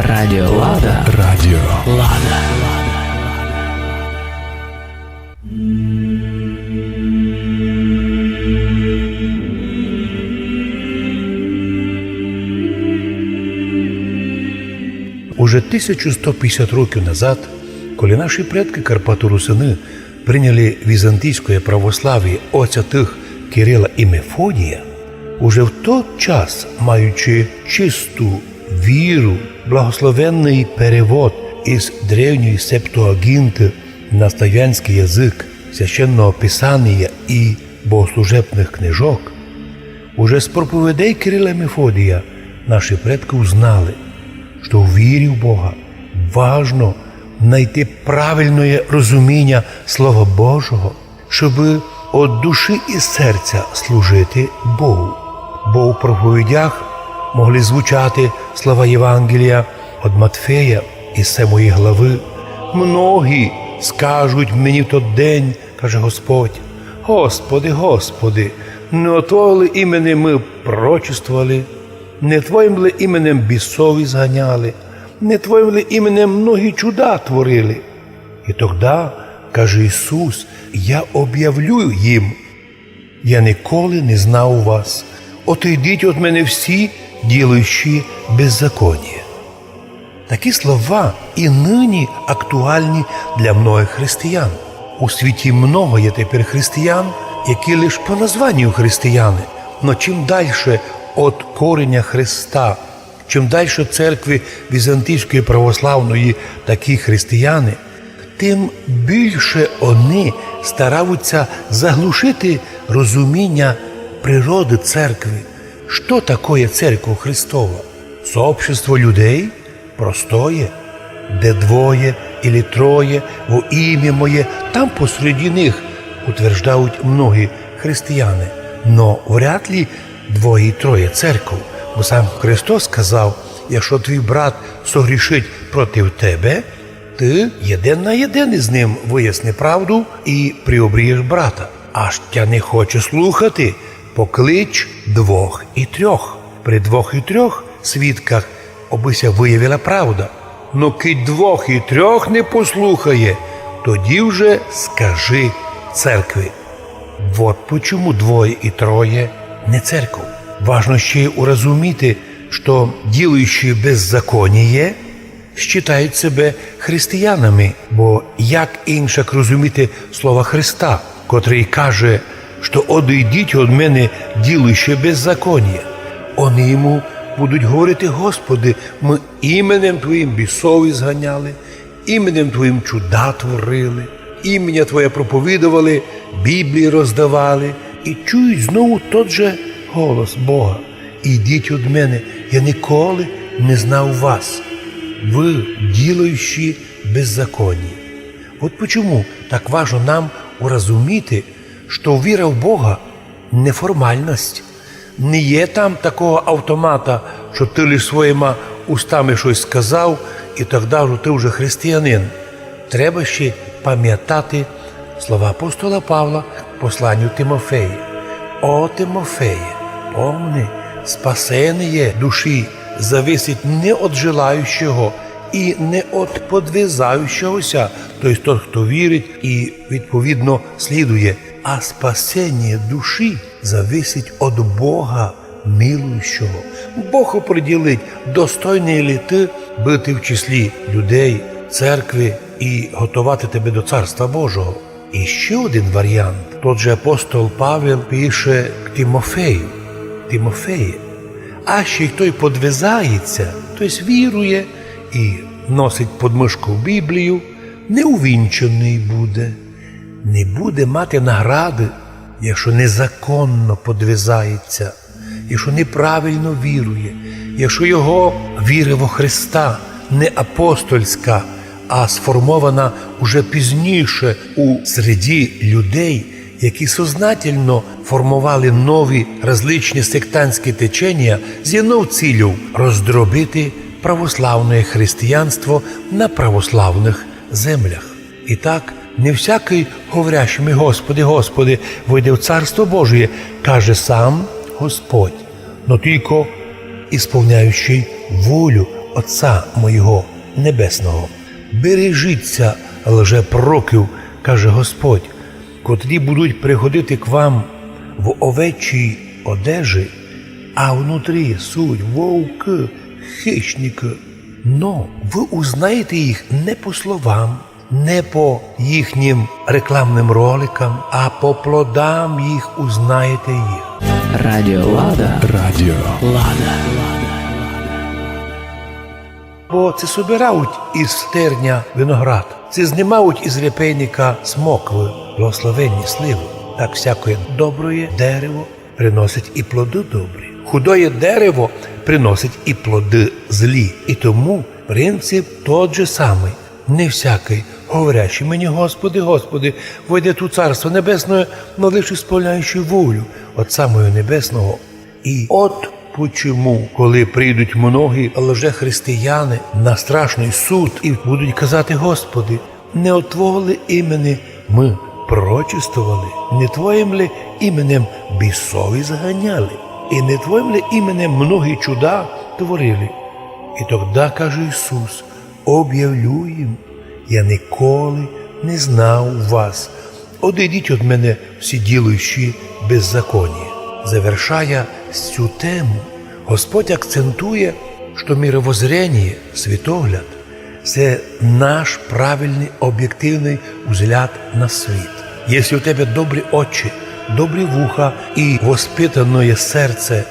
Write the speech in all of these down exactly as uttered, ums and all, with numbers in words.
Радіо Лада. Радіо Лада. Уже тисячу сто пятдесят років назад, коли наші предкы карпаторусины прийняли візантійськоє православіє оть сятых Кирила і Мефодія, уже в тот час, маючи чисту віру, благословенный перевод із древньої Септуаґінты на славянськый язык Священного Писанія і богослужебных книжок, уже з проповідей Кирила і Мефодія наші предкы узнали, што в вірі в Бога важно найти правильноє розуміня Слова Божого, щобы од душі і серця служити Богу. Бо в проповідях могли звучати слова Євангелія од Матфея із семої главы: «Многі скажуть мені в тот день, — каже Господь, — Господи, Господи, не от Твого ли імени мы пророчествовали, не Твоїм ли іменем бісов изганяли, не Твоїм ли іменем многі чуда творили?» І тогда, каже Ісус, я обявлю їм: «Я николи не знав вас. Отойдіть од мене всі, ділаючі беззаконіє». Такі слова і нині актуальні для многых християн. У світі много є тепер християн, які лиш по названню християни, но чим дальше од кореня Христа, чим дальше церкви візантійської православної такі християни, тим більше они стараються заглушити розуміня природы церкви. Што такоє церква Христова? Сообщество людей простое, де двоє или троє во імя моє, там посреди них, утверждають многі християни. Но вряд ли двоє-троє церков, бо сам Христос сказав: «Якщо твій брат согрішить проти тебе, ты єден на єден із ним выясни правду і приобрієш брата. Аж тя не хоче слухати, поклич двох і трьох. При двох і трьох свідках обы ся выявила правда. Но кидь двох і трьох не послухає, тоді вже скажи церкви». Вот почему двоє і троє не церков. Важно ще й урозуміти, што ділаючі беззаконіє считають себе християнами, бо як иншак розуміти слова Христа, котрый каже, што «одойдіть од мене, ділаючі беззаконіє»? Они йому будуть говорити: «Господи, мы іменем Твоїм бісов изганяли, іменем Твоїм чуда творили, імя Твоє проповідовали, Біблії роздавали». І чують знову тот же голос Бога: «Ідіть од мене, я николи не знав вас, вы, ділаючі беззаконіє». От почему так важно нам урозуміти, што віра в Бога не формальность. Не є там такого автомата, што ты лиш своїма устами штось сказав, і тогда вже ты вже християнин. Треба ще памятати слова апостола Павла к посланню Тимофея: «О Тимофеє, помни, спасеніє душі зависить не од желаючого і не од подвизаючого ся», то єсть тот, хто вірить і відповідно слідує, а спасеніє душі зависить од Бога милуючого. Бог оприділить, достойный ли ты быти в числі людей, церкви і готовати тебе до Царства Божого. І ще один варіант. Тот же апостол Павел пише к Тимофею: «Тимофеє, а ще й хто подвизається, то єсть вірує і носить под мышков Біблію, неувінченый буде, не буде мати награды, якщо незаконно подвизається, якщо неправильно вірує, якщо його віра во Христа не апостольська, а сформована уже пізніше у середі людей, які сознательно формовали нові различні сектантські теченія з єднов ціллю роздробити православне християнство на православных землях». І так, не всякый, говорящий ми: «Господи, Господи, войде в Царство Божие», каже сам Господь, но тілько ісполняючий волю Отця моєго Небесного. Бережіть ся лжепророків, каже Господь, котрі будуть приходити к вам в овечій одежі, а внутрі суть вовкы, хищникы. Но вы узнаєте їх не по словам, не по їхнім рекламным роликам, а по плодам їх узнаєте їх. Радіо Лада. Радіо Лада. Бо ци собирають із терня виноград, ци знимають із репейника смоквы, благословенні сливы. Так всякоє доброє дерево приносить і плоды добрі. Худоє дерево приносить і плоды злі. І тому принцип тот же самый. Не всякый, говорящий мені: «Господи, Господи, войде у Царство Небесне», но лише исполняючий волю Отця моєго Небесного. І от почему, коли прийдуть многі лжехристияни на страшный суд і будуть казати: «Господи, не от Твого ли імени мы пророчествовали, не Твоїм ли іменем бісов изганяли, і не Твоїм ли іменем многі чуда творили?» І тогда каже Ісус: «Обявлю їм: я николи не знав вас. Одыйдіть од мене, всі ділаючі беззаконіє». Завершая сю тему, Господь акцентує, што мировоззреніє, світогляд, се наш правильный, обєктивный взгляд на світ. Якщо у тебе добрі очі, добрі вуха і воспитаноє серце,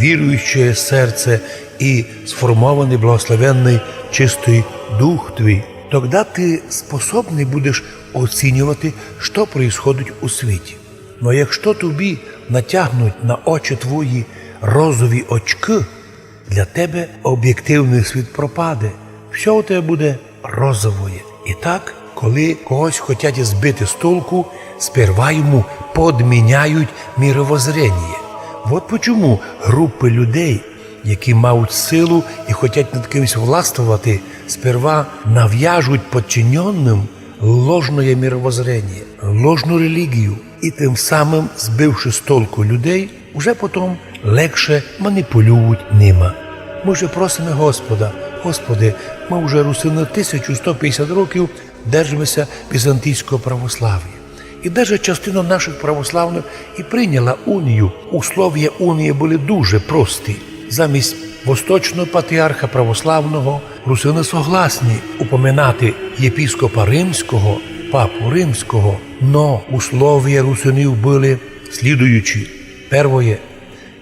віруючоє серце і сформованый благословенный чистый дух твій, тогда ты способный будеш оцінювати, што происходить у світі. Но якщо тобі натягнуть на очі твої розові очкы, для тебе обєктивный світ пропаде, всьо у тебе буде розовоє. І так, коли когось хотять збити з толку, сперва йому подміняють мировоззреніє. Вот почему групы людей, які мають силу і хотять над кимось властвовати, сперва нав'яжуть подчинённым ложноє мировоззреніє, ложну релігію, і тым самым, збивши з толку людей, уже потом легше маніпулюють нима. Мы же просиме Господа: «Господи, мы уже, русины, тисячу сто пятдесят років держиме ся візантійського православія. І даже частина наших православных і прийняла унію». Условія унії были дуже прості. Замість восточного патріарха православного русины согласні упоминати єпископа римського, папу римського, но условія русинів были слідуючі. Первоє.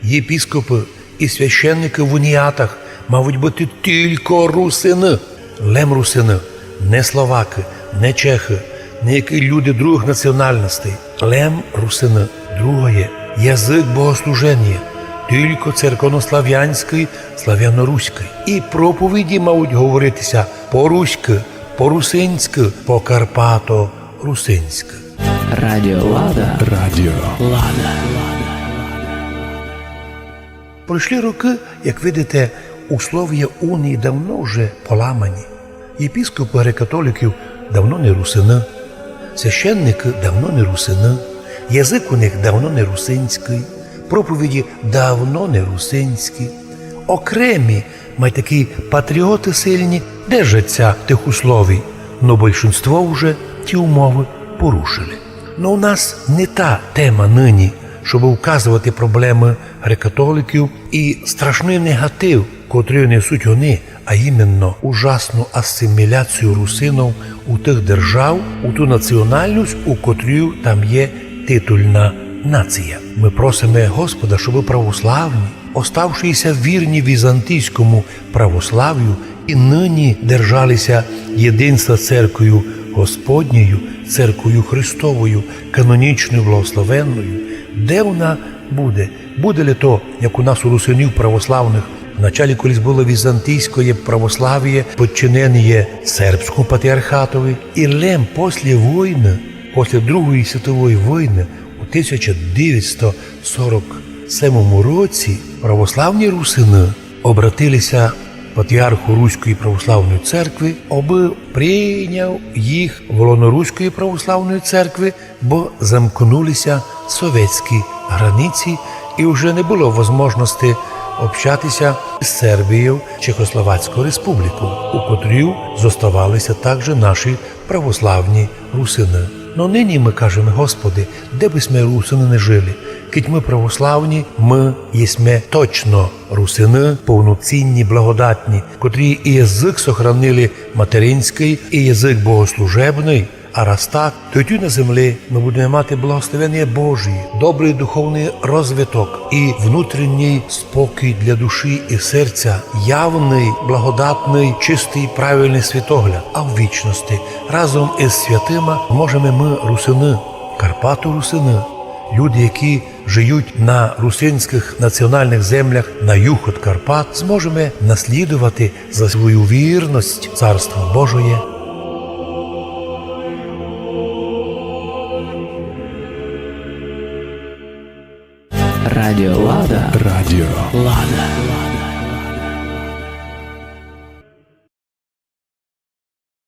Єпископы і священникы в уніятах мавуть быти тілько русины. Лем русины, не словакы, не чехы, не які люди другых національностей. Лем русины. Другоє. Язык богослуженіє тілько церковнославянськый, славяноруськый. І проповіді мавуть говорити ся по-руськы, по-русинськы, по-карпато-русинськы. Радіо Лада. Радіо Лада. Пройшли рокы, як видите, условія унії давно вже поламані. Єпископы греко-католиків давно не русины, священникы давно не русины, язык у них давно не русинськый, проповіді давно не русинські. Окремі, май такі патріоты сильні, держать ся тых условій, но большинство вже ті умовы порушили. Но у нас не та тема нині, щоб указовати проблемы греко-католиків і страшный негатив, котрый несуть они, а іменно ужасну асиміляцію русинов у тых держав, у ту національность, у котрій там є титульна нація. Мы просиме Господа, щоб православні, оставши ся вірні візантійському православію, і нині держали ся єдинства церквою Господньою, церквою Христовою, канонічною, благословенною. Де вона буде? Буде ли то, як у нас у русинів православных, вначалі колись было візантійськоє православіє, подчинене сербському патріархатови, і лем после войны, после Другої світової войны, у тисяча девятсот сорок семому році православні русины обратили ся патріарху Руської православної церкви, обы прийняв їх в лоно Руської православної церкви, бо замкнули ся совєтські границі і вже не было возможности общатися з Сербією, Чехословацькою Республікою, у котрій зоставалися также наші православні русины. Но нині мы кажеме: Господи, де бы сьме, русины, не жили, кідь мы православні, мы єсьме точно русины, повноцінні, благодатні, котрі і язык сохранили материнськый, і язык богослужебный. А раз так, то й туй на землі мы будеме мати благословеніє Божіє, добрый духовный розвиток і внутрішній спокій для душі і серця, явный, благодатный, чистый, правильный світогляд. А в вічности разом із святыма можеме мы, русины, карпаторусины, люди, які жиють на русинськых національных землях на юг од Карпат, зможеме наслідовати за свою вірность Царство Божоє. Радіо Лада. Радіо Лада.